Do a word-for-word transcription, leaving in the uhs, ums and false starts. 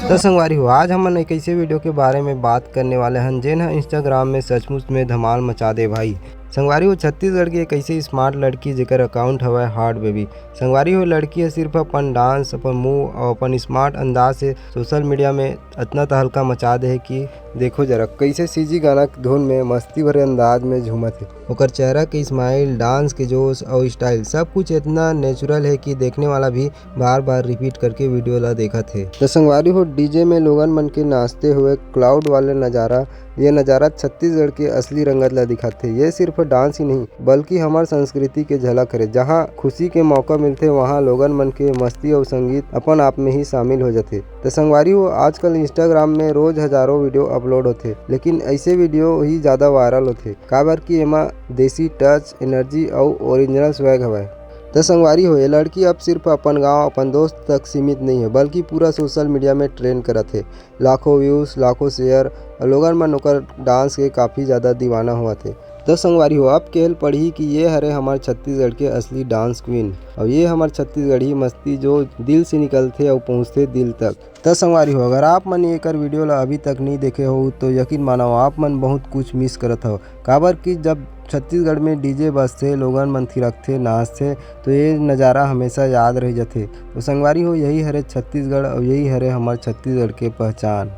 तो संगवारी हो, आज हमन एक ऐसे वीडियो के बारे में बात करने वाले हन, जेन ह Instagram में सचमुच में धमाल मचा दे भाई। संगवारी हो, छत्तीसगढ़ की एक ऐसी स्मार्ट लड़की, जेकर अकाउंट हवय हार्ट बेबी। संगवारी हो, लड़की ह सिर्फ अपन डांस, अपन मूव और अपन स्मार्ट अंदाज से सोशल मीडिया में इतना तहलका मचा दे है कि देखो जरा, कैसे सीजी गाना की धुन में मस्ती भरे अंदाज में झूमत है। ओकर चेहरा के स्माइल, डांस के जोश और स्टाइल, सब कुछ इतना नेचुरल है कि देखने वाला भी बार बार रिपीट करके वीडियो ला देखत हे। तो संगवारी हो, डीजे में लोगन मन के नाचते हुए क्लाउड वाले नजारा, ये नजारा छत्तीसगढ़ के असली रंगत ला दिखाथे। ये सिर्फ डांस ही नहीं, बल्कि हमार संस्कृति के झलक हरे, जहाँ खुशी के मौका मिलथे, वहाँ लोगन मन के मस्ती और संगीत अपन आप में ही शामिल हो जाथे। तो संगवारी हो, आजकल Instagram में रोज हजारों वीडियो अपलोड होथे, लेकिन ऐसे वीडियो ही ज्यादा वायरल होथे, काबर कि एमा देसी टच, एनर्जी और ओरिजिनल स्वैग हवय। त संगवारी हो, ये लड़की अब सिर्फ अपन गांव, अपन दोस्त तक सीमित नहीं है, बल्कि पूरा सोशल मीडिया में ट्रेंड करत है। लाखों व्यूज, लाखों शेयर, और लोगन मन ओकर डांस के काफ़ी ज़्यादा दीवाना होवत है। त संगवारी हो, अब केहल पड़ही कि ये हरे हमार छत्तीसगढ़ के असली डांस क्वीन, और ये हमार छत्तीसगढ़ी मस्ती जो दिल से निकलथे और पहुँचथे दिल तक। त संगवारी हो, अगर आप मन एकर वीडियो ला अभी तक नहीं देखे हो, तो यकीन मानो, आप मन बहुत कुछ मिस करत हो। काबर कि जब छत्तीसगढ़ में डीजे बजथे, लोगन मन थिरकथे, नाचथे, तो ये नज़ारा हमेशा याद रह जथे। तो संगवारी हो, यही हरे छत्तीसगढ़ और यही हरे हमार छत्तीसगढ़ के पहचान।